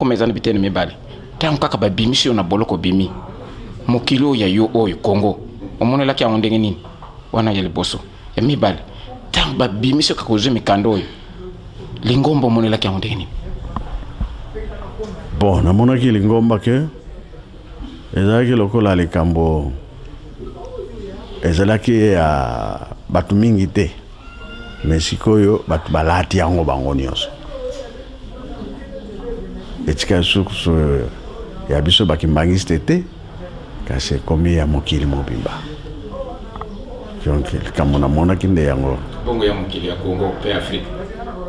Koma eza na bitene mibale. Ntango kaka babimisi yo na boloko obimi, mokili oyo ya yo oyo Congo, omonelaki yango ndenge nini? Wana ya liboso. Ya mibale, ntango babimisi yo kaka ozwi mikanda oyo, lingomba omonelaki yango ndenge nini? Bon, namonaki lingomba ke ezalaki lokola likambo ezalaki ya bato mingi te, me sikoyo bato balati yango bango nyonso. Etika lisusu ya biso bakimbangiste te, kasi ekomi ya mokili mobimba. Donc likambo namonaki nde yango. Bongo ya mokili ya Congo mpe Afrique,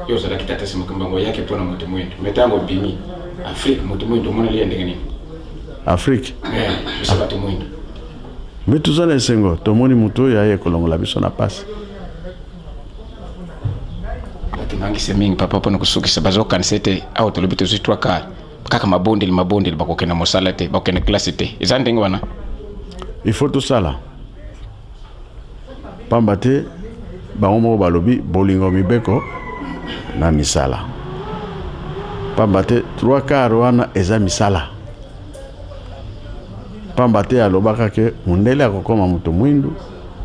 yo ozalaki tata Simon Kimbangu oyaki mpo na moto mwindo, me ntango obimi Afrique moto mwindo omoneli ye ndenge nini? Afrique eh, biso bato mwindo me toza na esengo, tomoni moto oyo aye kolongola biso na pasi. Bakimangise mingi papa, mpona kosukisa bazokanisa ete awa tolobi tozwi 3 quart kaka mabondeli mabondeli, bakokende mosala te, bakokende klase te. Eza ndenge wana? Il faut tosala, pamba te bango moko balobi bolingo mibeko na misala, pamba te 3 quart wana eza misala, pamba te alobaka ke mundele akokoma moto mwindu,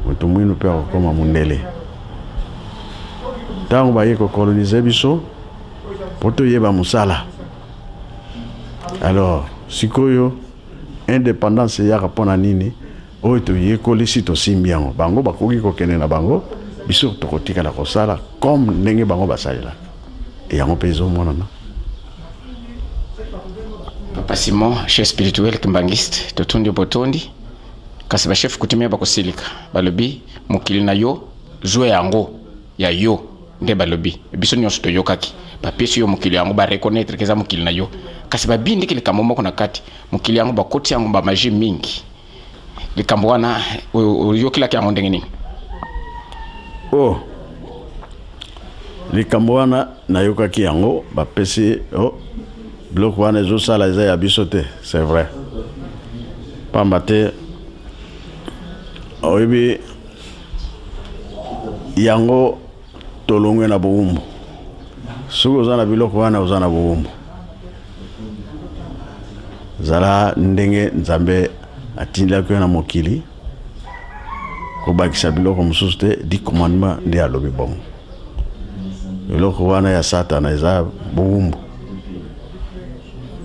moto mwindu mpe akokoma mundele. Ntango baye kokolonize biso mpo toyeba mosala, alors sikoyo independance eyaka mpo na nini? Oyo toyekoli si tosimbi yango, bango bakoki kokende na bango, biso tokotikala kosala comme ndenge bango basalelaka. Yango mpe ezomonana. Papa Simon, chef spirituel kimbanguiste, totondi botondi. Kasi ba chef coutumier bakosilika, balobi mokili na yo zwa yango ya yo, nde balobi biso nyonso toyokaki, bapesi yo mokili yango, ba reconnaître ke eza mokili na yo, kasi babindiki likambo moko na kati mokili yango, bakoti yango ba magie mingi. Likambo wana oyokelaki yango ndenge nini? Oh, likambo wana nayokaki yango, bapesi oh, biloko wana ezosala eza ya biso te, c'est vrai, pamba te oyebi yango tolongwe na bowumbu. Soki oza na biloko wana oza na bowumbu. Zala ndenge Nzambe atindaki yo na mokili, kobakisa biloko mosusu te. Di commandement nde alobi bongo. Eloko wana ya Satana eza bowumbu.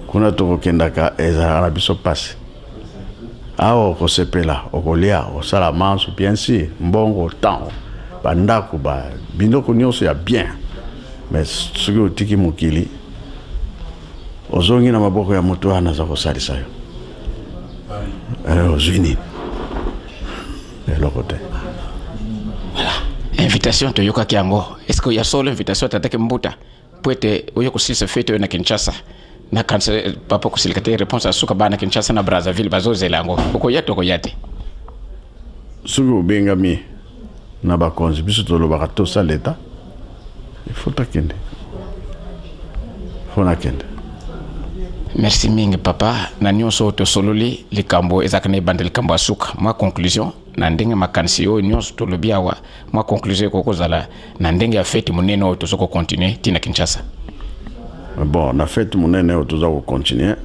Kuna tokokendaka ezalaka na biso pasi. Awa okosepela, okolia, okosala manso, bien sûr, mbongo, temps, bandako, ba biloko nyonso ya bien. Mais soki otiki mokili, ozongi na maboko ya moto wana aza kosalisa yo, ozwi nini? Eloko te. Voilà, invitation toyokaki yango. Est-ce que ya solo invitation tataki mbuta po ete oyo kosilisa fete oyo na Kinshasa? Nakanisa papa kosilika te, réponse asuka bana Kinshasa na Brazzaville bazozela yango. Okoya to okoya te? Soki obengami na bakonzi, biso tolobaka tosala leta, il faut takende, faut nakende. Merci mingi papa na nyonso oyo tosololi. Likambo ezalaka na ebanda, likambo ya suka, mwa conclusion na ndenge makanisi oyo nyonso tolobi awa, mwa conclusion ekoki kozala na ndenge ya fete monene oyo toza kocontinue ti na Kinshasa. Bon, na fete monene oyo toza kocontinue,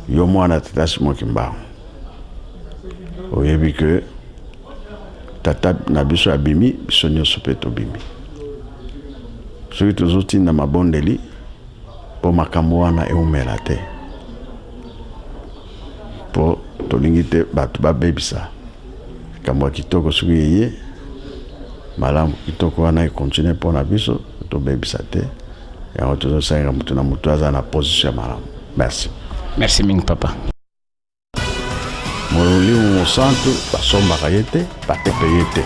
yo mwana tata Simon Kimbangu, oyebi ke tata na biso abimi, biso nyonso mpe tobimi. Soki tozotinda mabondeli mpo makambo wana eumela te, mpo tolingi te bato babebisa likambo ya kitoko. Soki eye malamu, kitoko wana ekontinue mpo na biso, tobebisa te yango. Tozosenga motu na motu aza na position ya malamu. Merci. Merci mingi papa. Molimo mosantu basombaka ye te, batepe ye te.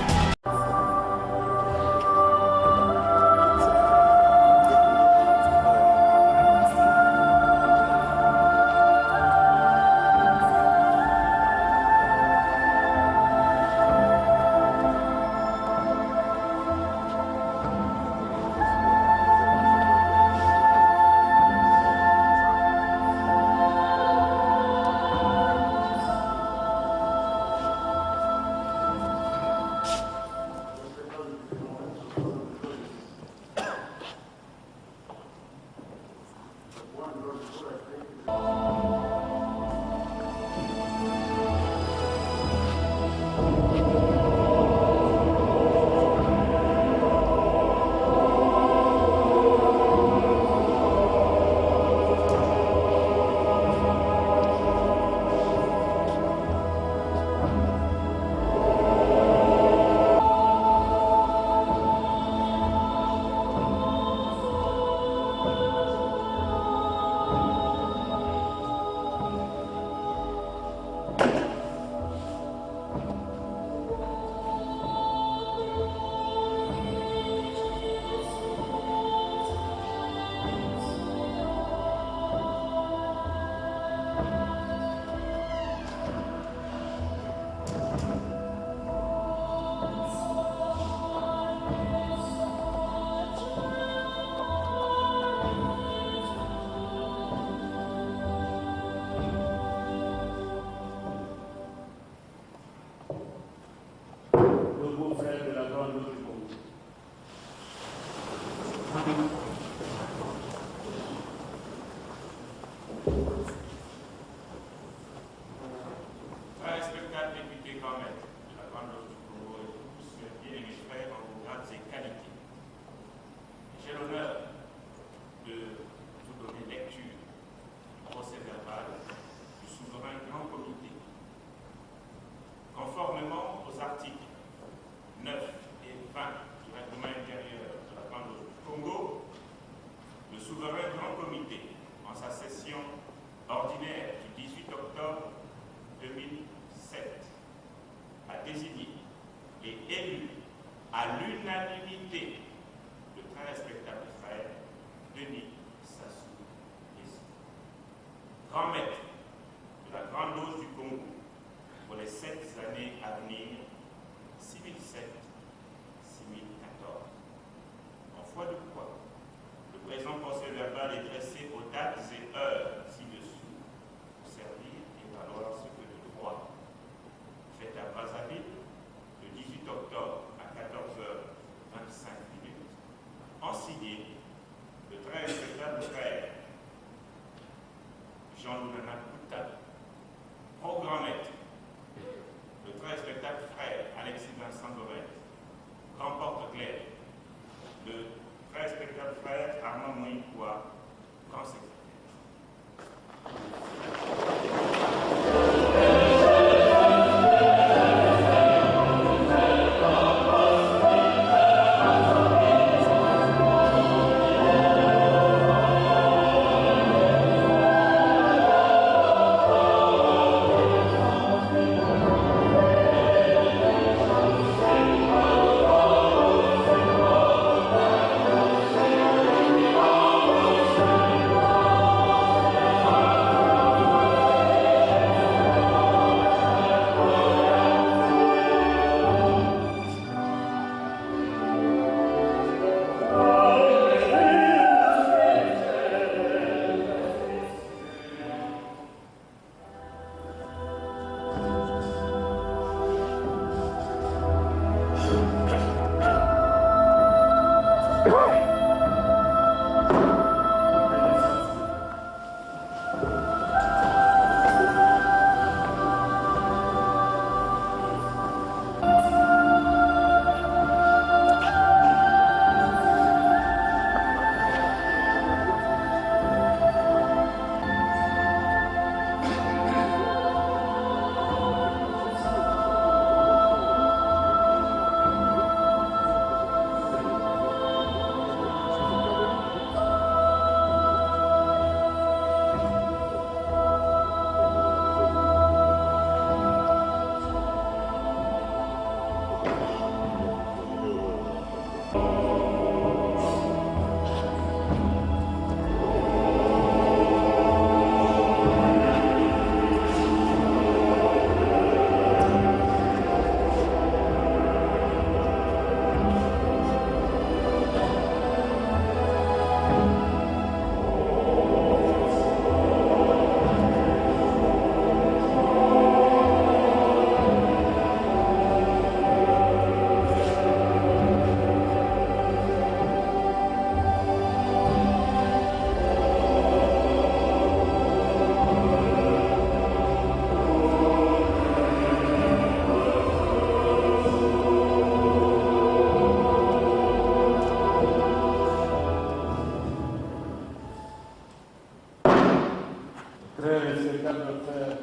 Très respectable frère,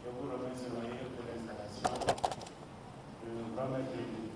je vous remercie pour l'installation de grand maître élu.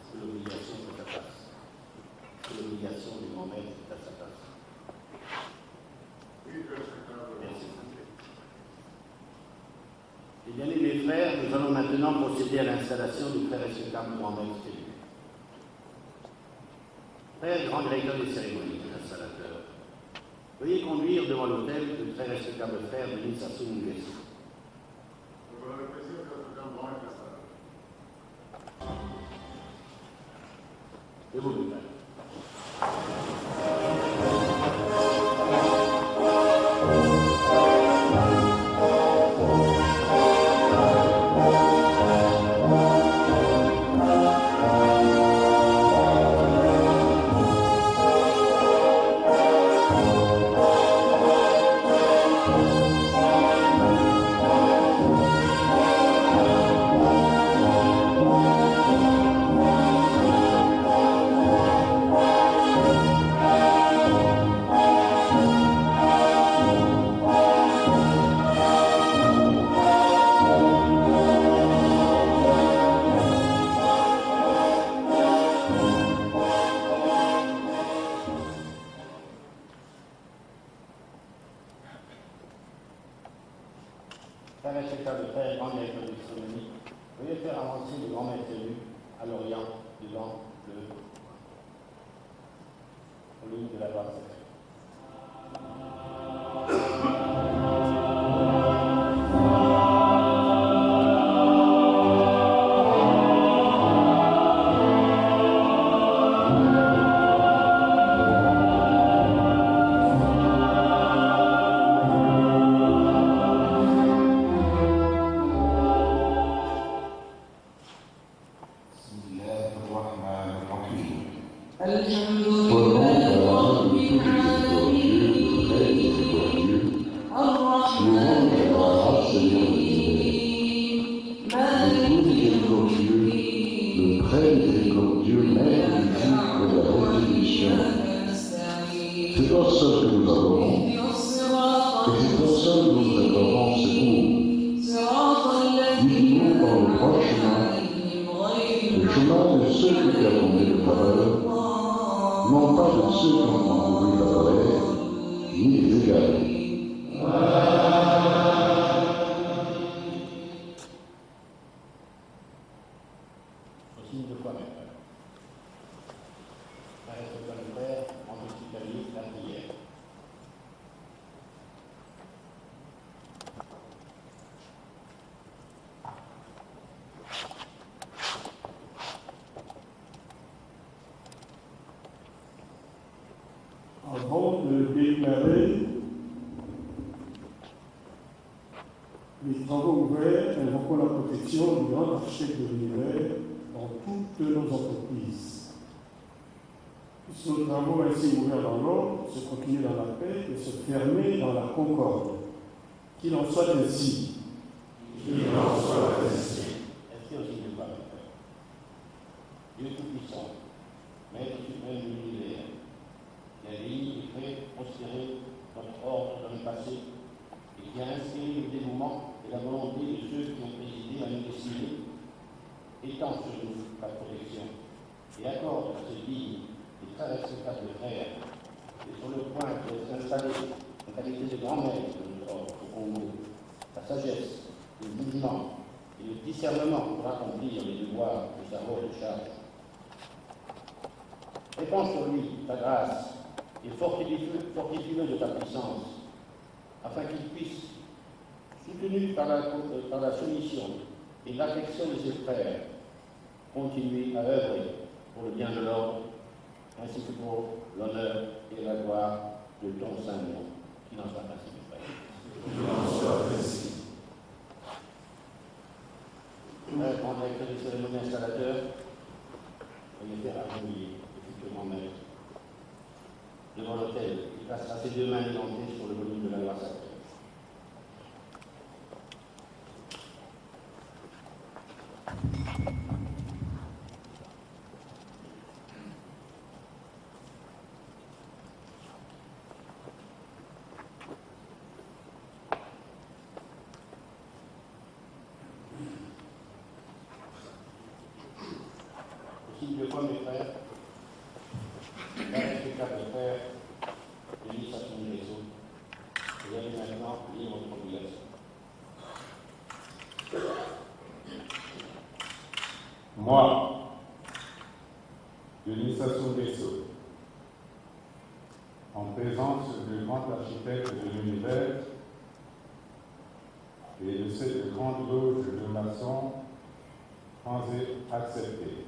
C'est l'obligation de ta place. C'est l'obligation du grand maître à sa place. Merci. Les bien-aimés frères, nous allons maintenant procéder à l'installation du frère respectable grand maître élu. Frère grand directeur des cérémonies, l'installateur, veuillez conduire devant l'autel le très respectable frère Denis Sassou Nguesso. Debout, mes frères. Frère respectable frère, grand directeur de cérémonie, veuillez faire avancer le grand maître élu à l'Orient devant le volume de la loi sacrée. بسم الله الرحمن الرحيم. الحمد Au nom لله d'Allah, رب le tout miséricordieux, le très miséricordieux, الرحمن louons Allah, Seigneur de l'univers, الرحيم le مالك tout miséricordieux, le très miséricordieux, maître du juge de la rétribution. نستعين C'est toi seul que nous adorons, اهدنا الصراط et c'est toi seul que nous réclamons secours. صراط الذين Guide-nous par le droit chemin, عليهم غير le chemin de ceux qui t'ont accordé le faveur, non pas de ceux qui ont encouru ta colère, ni les égarés. Au signe de quoi, mes frères? Frère respectable frère, grand hospitalier, la prière. Avant de déclarer les travaux ouverts, invoquons la protection du grand architecte de l'univers dans toutes nos entreprises. Puissent nos travaux ainsi ouverts dans l'ordre se continuer dans la paix et se fermer dans la concorde. Qu'il en soit ainsi. Qu'il en soit ainsi. Ainsi au signe de quoi, mes frères? Dieu Tout-Puissant, Maître suprême de l'univers, qui a béni et fait prospérer notre ordre dans le passé, et qui a inspiré le dévouement et la volonté de ceux qui ont présidé à nos destinées, étend sur nous ta protection et accorde à ce digne et très respectable frère, qui est sur le point de s'installer en qualité de grand maître de notre ordre au Congo, la sagesse, le jugement et le discernement pour accomplir les devoirs de sa haute charge. Répands sur lui ta grâce et fortifie-le de ta puissance. afin qu'il puisse, soutenu par la, par la soumission et l'affection de ses frères, continuer à œuvrer pour le bien de l'ordre, ainsi que pour l'honneur et la gloire de ton saint nom. Qu'il en soit ainsi, mes frères. Qu'il en soit ainsi. Frère, grand directeur des cérémonies installateur, veuillez faire agenouiller le futur grand maître devant l'autel. Il passera ses deux mains édentées sur le volume de la loi sacrée. Au signe de quoi, mes frères, la respectable frère, Denis Sassou Nguesso, vous allez maintenant lire votre obligation. Moi, Denis Sassou Nguesso, en présence du grand architecte de l'univers et de cette grande loge de maçons, prends et accepté,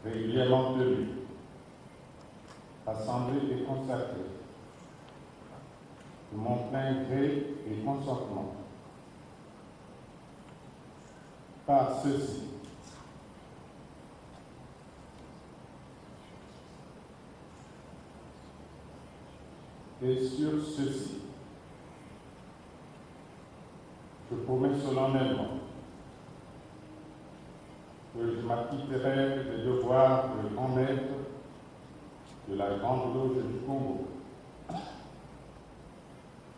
régulièrement tenue, assemblée et consacrée, de mon plein gré et consentement, par ceci. Et sur ceci, je promets solennellement que je m'acquitterai des devoirs de grand maître de la Grande Loge du Congo,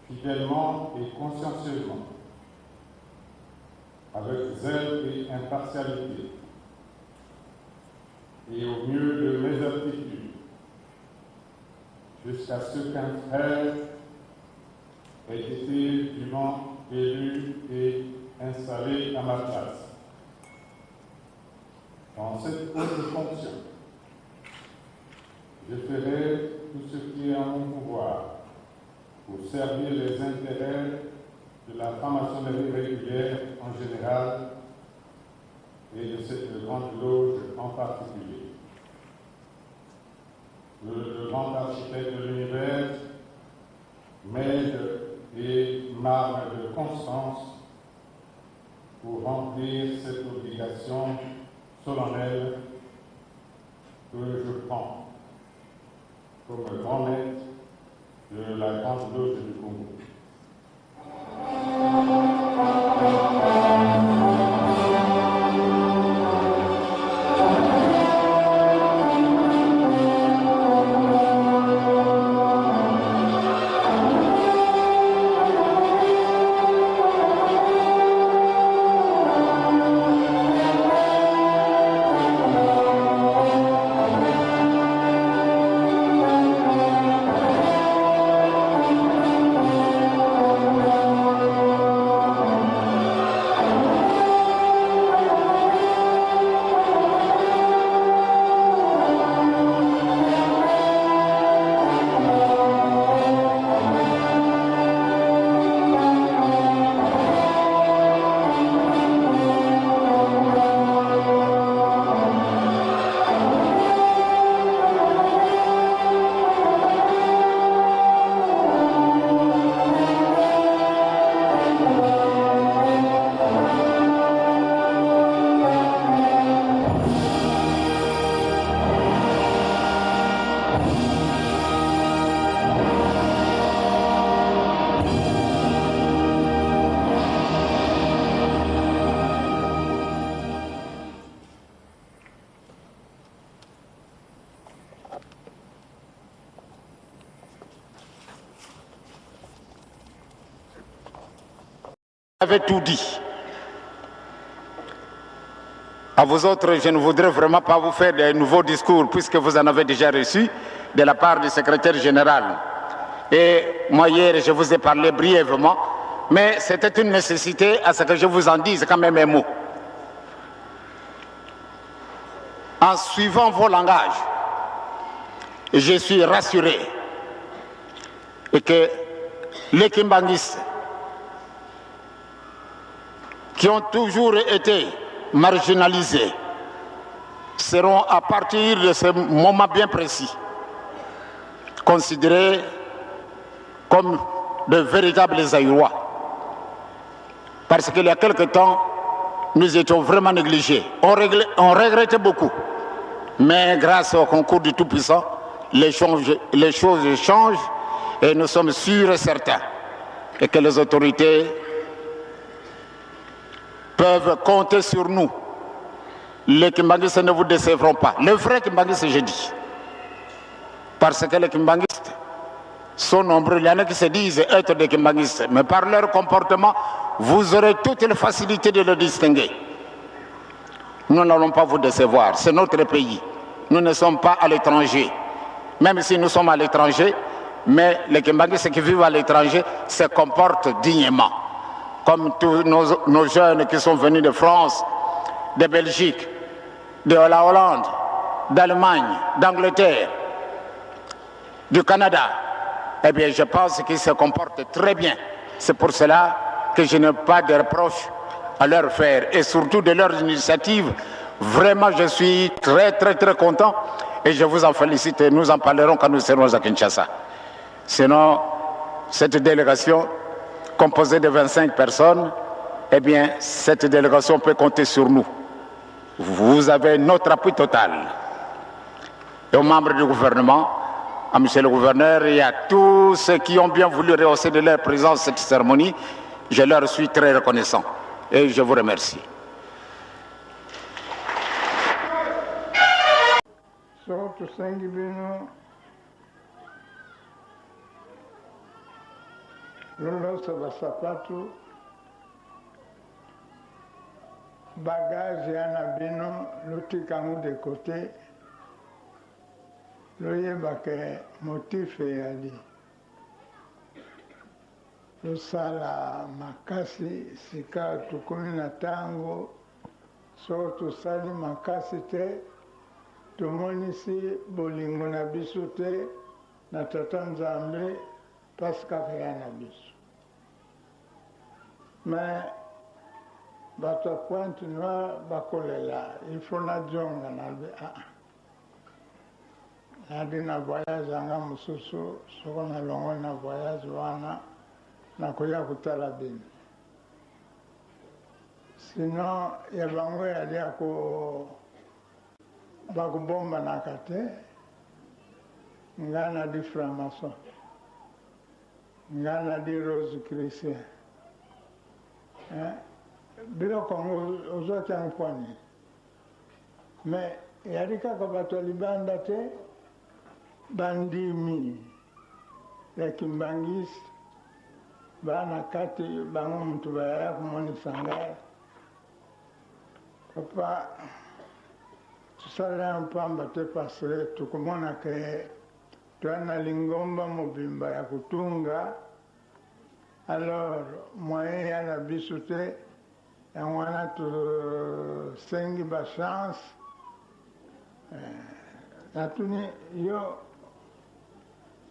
fidèlement et consciencieusement, avec zèle et impartialité, et au mieux de mes aptitudes, jusqu'à ce qu'un frère ait été dûment élu et installé à ma place. Dans cette haute fonction, je ferai tout ce qui est en mon pouvoir pour servir les intérêts de la franc-maçonnerie régulière en général et de cette grande loge en particulier. Le, le grand architecte de l'univers m'aide et m'arme de constance pour remplir cette obligation solennelle que je prends comme grand maître de la Grande Loge du Congo. Avez tout dit. À vous autres, je ne voudrais vraiment pas vous faire de nouveaux discours puisque vous en avez déjà reçu de la part du secrétaire général. Et moi, hier, je vous ai parlé brièvement, mais c'était une nécessité à ce que je vous en dise quand même un mot. En suivant vos langages, je suis rassuré et que les Kimbanguistes, qui ont toujours été marginalisés, seront à partir de ce moment bien précis considérés comme de véritables Zaïrois. Parce qu'il y a quelque temps, nous étions vraiment négligés. On, on regrettait beaucoup. Mais grâce au concours du Tout-Puissant, les choses, les choses changent et nous sommes sûrs et certains et que les autorités peuvent compter sur nous. Les Kimbanguistes ne vous décevront pas. Les vrais Kimbanguistes, je dis. Parce que les Kimbanguistes sont nombreux. Il y en a qui se disent être des Kimbanguistes. Mais par leur comportement, vous aurez toutes les facilités de le distinguer. Nous n'allons pas vous décevoir. C'est notre pays. Nous ne sommes pas à l'étranger. Même si nous sommes à l'étranger, mais les Kimbanguistes qui vivent à l'étranger se comportent dignement. Comme tous nos, nos jeunes qui sont venus de France, de Belgique, de la Hollande, d'Allemagne, d'Angleterre, du Canada. Eh bien, je pense qu'ils se comportent très bien. C'est pour cela que je n'ai pas de reproches à leur faire et surtout de leurs initiatives. Vraiment, je suis très, très, très content et je vous en félicite et nous en parlerons quand nous serons à Kinshasa. Sinon, cette délégation composée de 25 personnes, eh bien, cette délégation peut compter sur nous. Vous avez notre appui total. Et aux membres du gouvernement, à monsieur le gouverneur et à tous ceux qui ont bien voulu rehausser de leur présence cette cérémonie, je leur suis très reconnaissant et je vous remercie. Soko tosengi bino lolosa basapatu bagage ya na bino lotika yango de côté loyeba ke motif eyali Tosala makasi sika tokomi na tango soko tosali makasi te tomonisi bolingo na biso te na tata nzambe pasi kaka ya na biso mais bato ya pointe noire bakolela il faut nazonga nalobi aa Nadi na voyage yanga mosusu soko nalongoli na voyage wana nakoya kotala bino. Sinon ya bango eyali ya ko bakobombanaka te nga nadi franc-maçon nga nadi rosicrucien hein biloko yango ozwaki yango mpo nini? Mais eyali kaka bato ya libanda te, bandimi ya kimbanguiste ba na kati bango mutu bayaya komonisa ngai papa tosala yango pamba te parce que tokomona ke toya na lingomba mobimba ya kotunga alors moyen ya na biso te. Yango wana tosengi ba chance. Natuni yo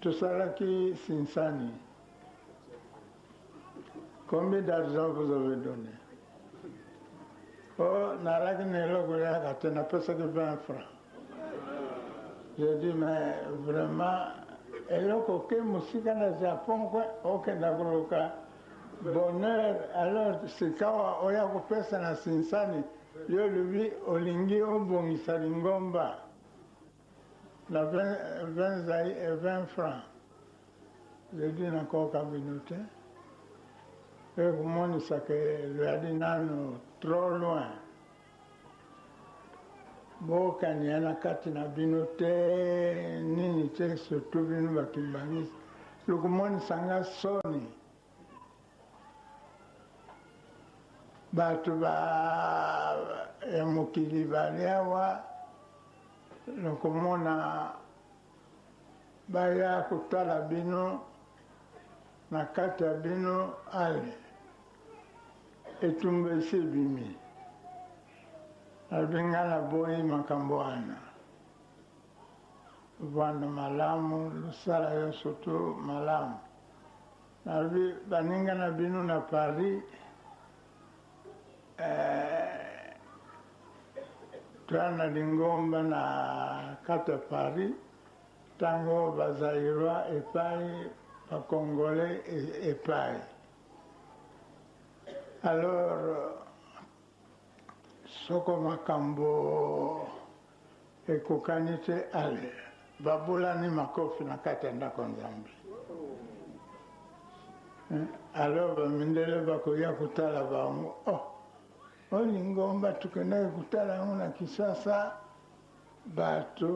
tosalaki sinsani combien d'argent vous avez donne? Oh nalaki na eloko yaka te napesaki 20 francs. Je dis mais vraiment eloko oke mosika na Japon kwe okenda koluka Bonheur alors sikawa oya kopesa na sinsani yo olobi olingi obongisa lingomba na 20 francs je dis nakoka bino te ekomonisa ke loyali nanu trop loin bokania na kati na bino te nini te surtout bino bakimbangisi lokomonisa nga soni Bato ba ya mokili bali awa nokomona baya kotala bino na kati ya bino ale etumba esi ebimi nalobi ngai naboyi makambo wana vanda malamu losala yo surtout malamu. Nalobi baninga na bino na Paris eh, toya na lingomba na kati ya Paris ntango ba Zaïrois epai ba Congolais epai. Alors soko makambo ekokani te ale babulani makofi na kati ya ndako Nzambe. Alors bamindele bakoya kotala bango, oh, oyo lingomba tokendaki kotala yango na Kinshasa, bato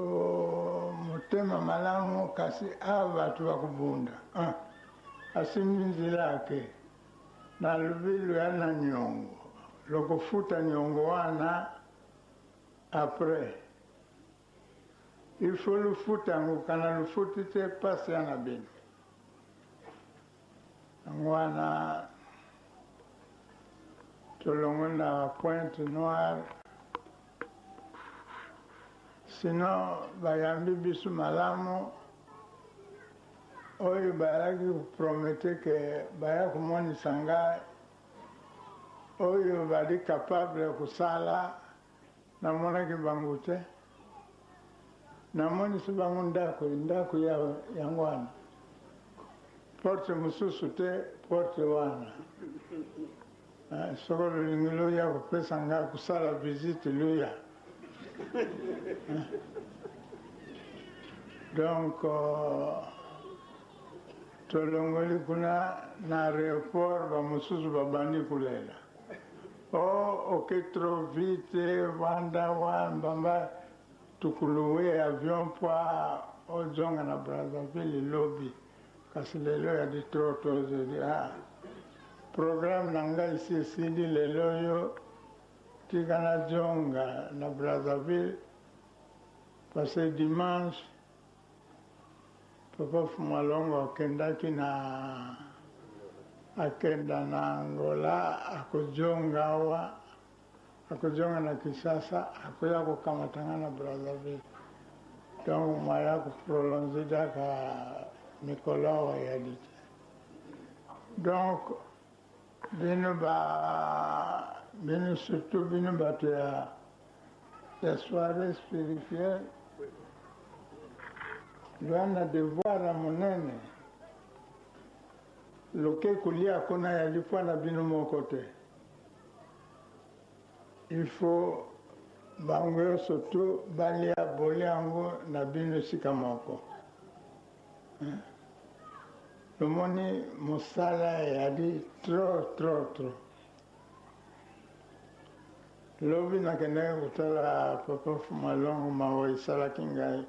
motema malamu, kasi awa bato bakobunda. Ah, asimbi nzela ake nalobi loya na niongo, lokofuta niongo wana après. Il faut lufuta yango, kana lufuti te pasi ya na bino. Yango wana tolongwe na Pointe Noire, sinon bayambi biso malamu. Oyo bayaki kopromete ke baya komonisa ngai oyo bali capable ya kosala, namonaki bango te. Namonisi bango ndako, ndako ya yango wana, porte mosusu te, porte wana. Soko lolingi loya kopesa ngai kosala visite, loya. Donc tolongoli kuna na aéroport, bamosusu babandi kolela, oh, oke trop vite, vanda wa mbamba, tokoloue avion mpo ozonga na Brazzaville lobi, kasi lelo ya di trop tozeli. Ah, programme na ngai esi esili lelo oyo, tika nazonga na Brazzaville parce que dimanche Papa Fumalongo akendaki na akenda na Angola, akozonga awa, akozonga na Kinshasa, akoya kokamata nga na Brazzaville. Donc maya koprolonge kaka mikolo awa yali te. Donc bino ba bino surtout bino bato ya ya soirée spirituelle, loa na devoir ya monene loke kolia kuna ya lipwa na bino moko te. Il faut bango nyonso tu balia, bolia yango na bino esika moko. Lomoni mosala eyali trop trop trop. Lobi nakendaki kotala Papa Fumalongo, mawa esalaki ngai,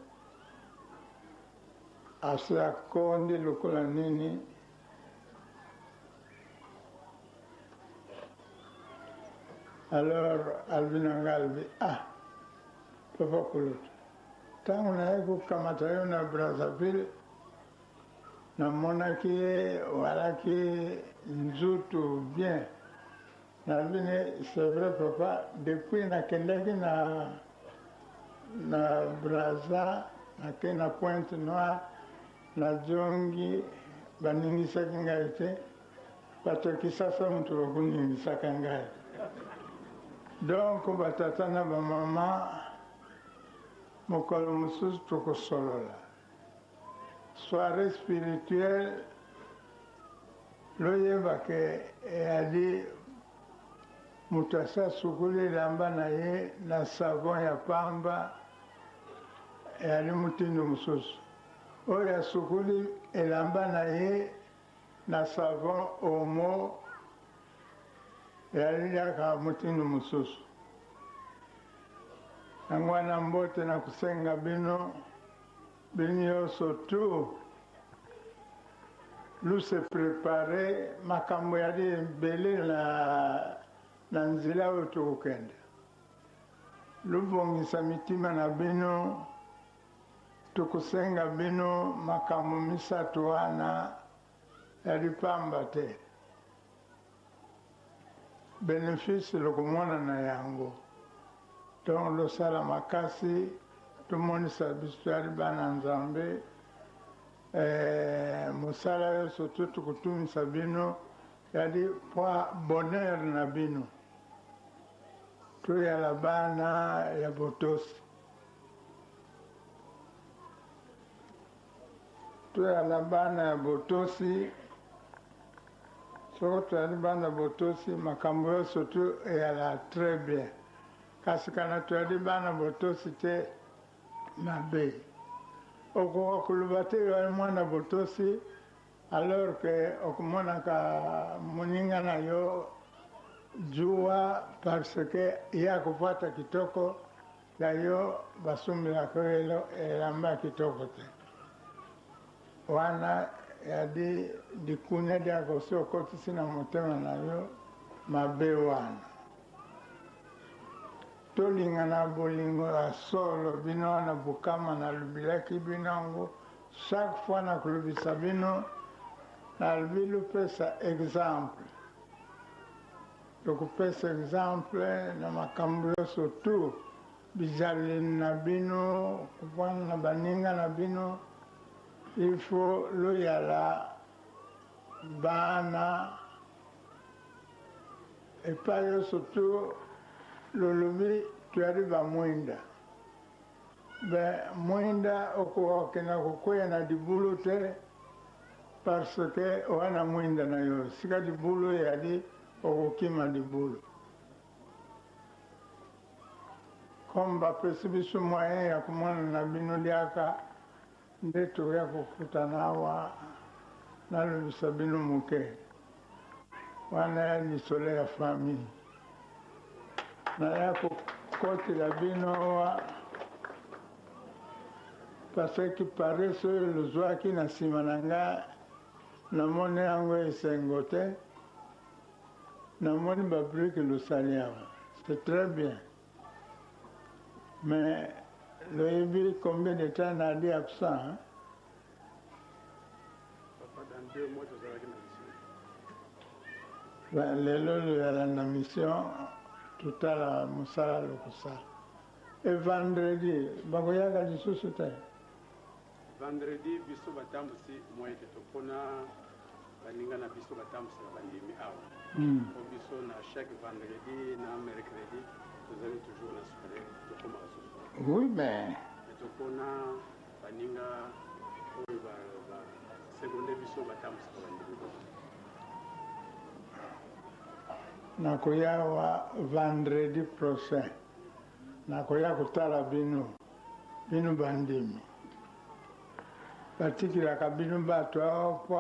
asi akondi lokola nini. Alors alobi na ngai, alobi, ah papa kulutu, ntango nayaki kokamata yo na Brazzaville, namonaki ye walaki nzutu bien. Nalobi ne, c'est vrai papa, depuis nakendaki na na Brazza, nake na Pointe Noire, nazongi, baningisaki ngai te, bato ya Kisasa moto bakoningisaka ngai. Donc batata na bamama, mokolo mosusu tokosolola soirée spirituelle. Loyeba ke eyali moto asi asukoli elamba na ye na savon ya pamba, eyali motindo mosusu. Oyo asukoli elamba na ye na savon Omo, eyali kaka motindo mosusu. Yango wana mbote na kosenga bino, bino nyonso tu lu se prepare, makambo yali ebele na na nzela oyo tokokende. Lubongisa mitima na bino, tokosenga bino makambo misato wana yali pamba te. Benefice lokomona na yango. Donc losala makasi tomonisa biso toyali bana Nzambe. Eh, mosala nyonso to tokotumisa bino yali mpo bonheur na bino. Toyala bana ya botosi. Toyala bana ya botosi. Soko toyali bana botosi, makambo nyonso to eyala très bien. Kasi kana toyali bana botosi te, mabe. Okoka koloba te yo mwana botosi alors que okomonaka moninga na yo zuwa parce que ye akofata kitoko ya yo basombelaka yo elamba ya kitoko te. Wana yadi likunya diaka osi okotisi na motema na yo mabe wana. Tolingana bolingo ya solo bino wana bokama nalobilaki bino yango chaque fois nakolobisa bino nalobi lopesa exemple tokopesa exemple na makambo nyonso tu bizaleli na bino kovanda na baninga na bino il faut loyala bana epai nyonso tu lolobi toyali bamwinda be mwinda okoka kokenda kokweya na libulu te parce que wana mwinda na yo sika libulu eyali okokima libulu comme bapesi biso moyen ya komona na bino liaka nde toya kokutana awa nalobisa bino moke wana ya lisolo ya famille naya kokotela bino awa parce que parese oyo lozwaki na nsima na nga namoni yango esengo te namoni babrike losali awa c'est très bien mais loyebi combien de temps nali absent hein? Papa, dans 2 mois tozalaki na mission. Lelo loyala na mission totala mosala lokosala e vendredi bakoyaka lisusu te. Vendredi biso batambusi moye te, topona baninga na biso batambusaka bandimi awa. Po biso na chaque vendredi na mercredi tozali toujours na soirée, tokomaka susu. Oui, mais topona baninga oyo baseconde biso batambusaka bandimi. Nakoya wa vendredi prochain, nakoya kotala bino bino bandimi batikilaka bino bato awa po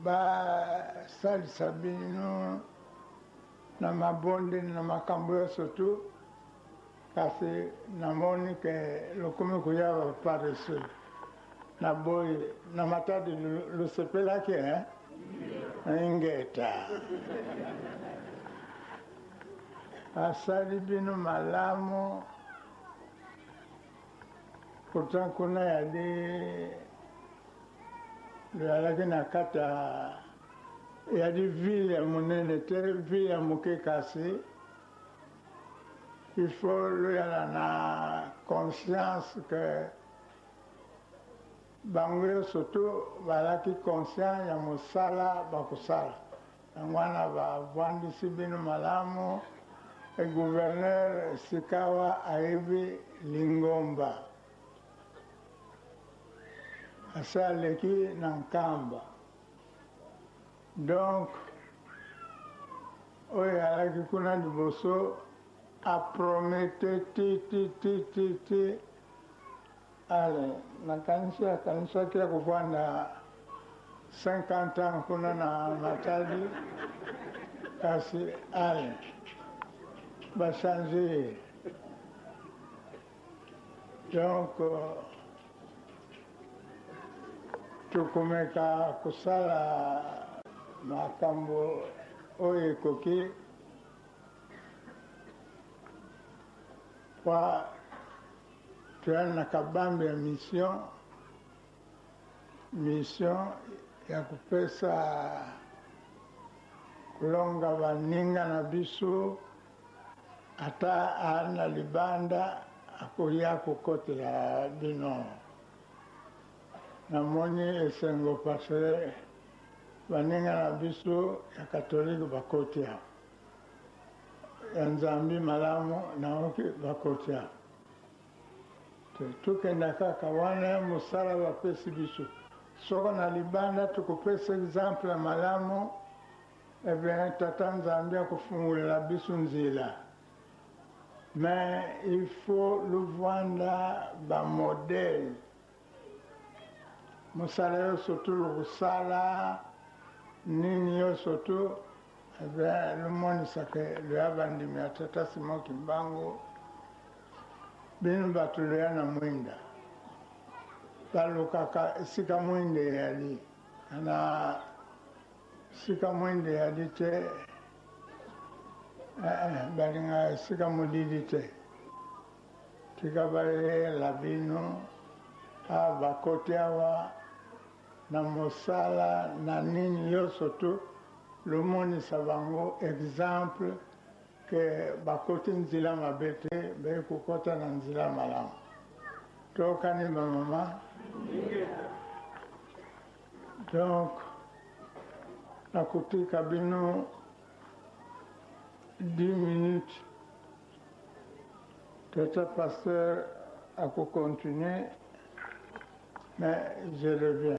basalisa bino na mabondeli na makambo nyonso tu kasi namoni ke lokomi koya baparesseux na boye na Matadi losepelaki eh? Ingeta asali bino malamu pourtant kuna yali loyalaki na kati ya yali ville ya monene te, ville ya moke kasi il faut loyala na conscience que bango nyonso tu bazalaki conscient ya mosala bakosala yango wana bavandisi bino malamu e gouverneur sikawa ayebi lingomba asi aleki na Nkamba donc oyo alaki kuna liboso apromete ti ti ti ti ti ale nakanisi akanisaki ya kovanda 50 ans kuna na Matadi kasi ale bachange ye donc tokomeka kosala makambo oyo ekoki po toyali na kabambe ya mission mission ya kopesa kolonga baninga na biso ata ali na libanda akoya kokotela bino. Namoni esengo parce que baninga na biso ya katolike bakoti awa, ya Nzambi malamu naoki bakoti awa. Tokenda kaka wana ya mosala bapesi biso. Soko na libanda tokopesa exemple ya malamu, eh bien Tata Nzambe akofungolela biso nzela. Mais il faut luvanda ba modèle. Mosala nyonso tu lokosala nini nyonso tu, eh bien lumonisaka loya bandimi ya Tata Simon Kimbangu. Bino bato loya na mwinda, balukaka esika mwinda eyali. Na esika mwinda eyali te, balingaka esika molili te. Tika bayela bino awa bakoti awa na mosala na nini nyonso tu, lomonisa bango exemple ke bakoti nzela mabe te, baye kokota na nzela malamu. Tokani ba mama. Donc nakotika bino 10 minutes. Tata pasteur akocontinue, mais je reviens.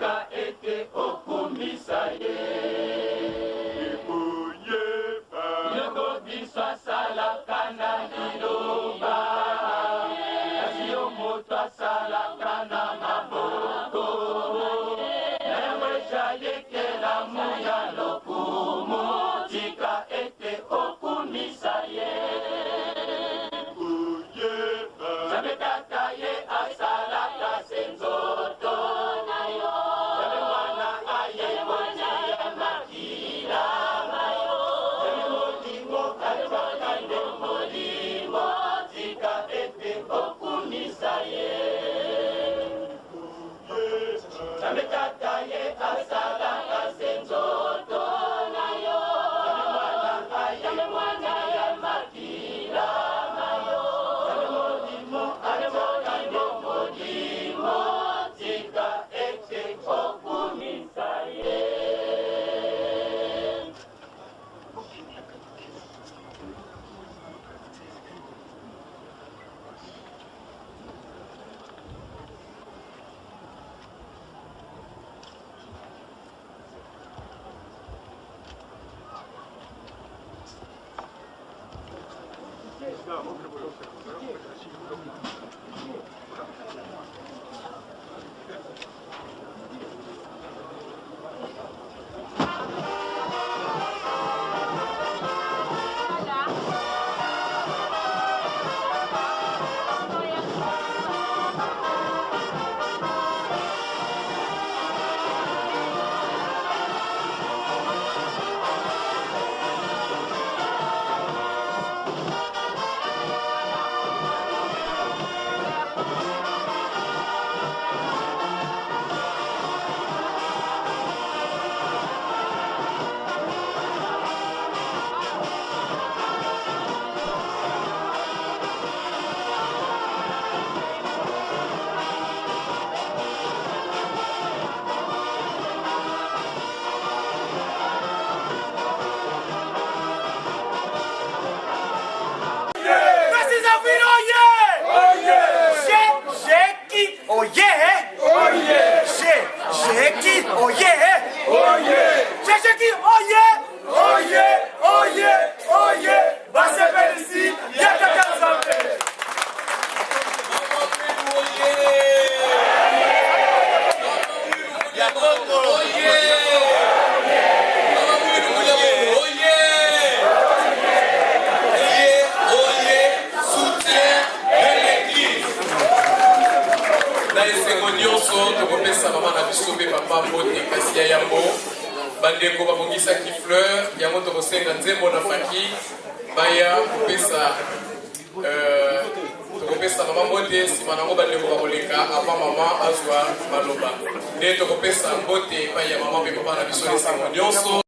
Tika ete okumisa ye. Biloko biso asalaka na liloba, kasi yo moto asalaka na maboko. Na yango ezali ekelamu ya lokumu. Tika ete okumisa ye. Nzambe Tata ye asalaka se nzoto na yo. Nzambe Mwana aye kotia makila ma yo. Nzambe Molimo atiaka nde molimo. Tika ete okumisa ye. Nzambe Tata ye asalaka se nzoto na yo. Nzambe Mwana aye makila ma yo. Nzambe Molimo atiaka nde molimo. Tika ete okumisa ye. Na esengo nyonso tokopesa mama na biso mpe papa mbote, kasi ya yambo bandeko babongisaki fleur yango, tokosenga nzembo na faki baya kopesa tokopesa mama mbote. Nsima nango bandeko bakoleka avant mama azwa maloba, nde tokopesa mbote epai ya mama mpe papa na biso na esengo nyonso.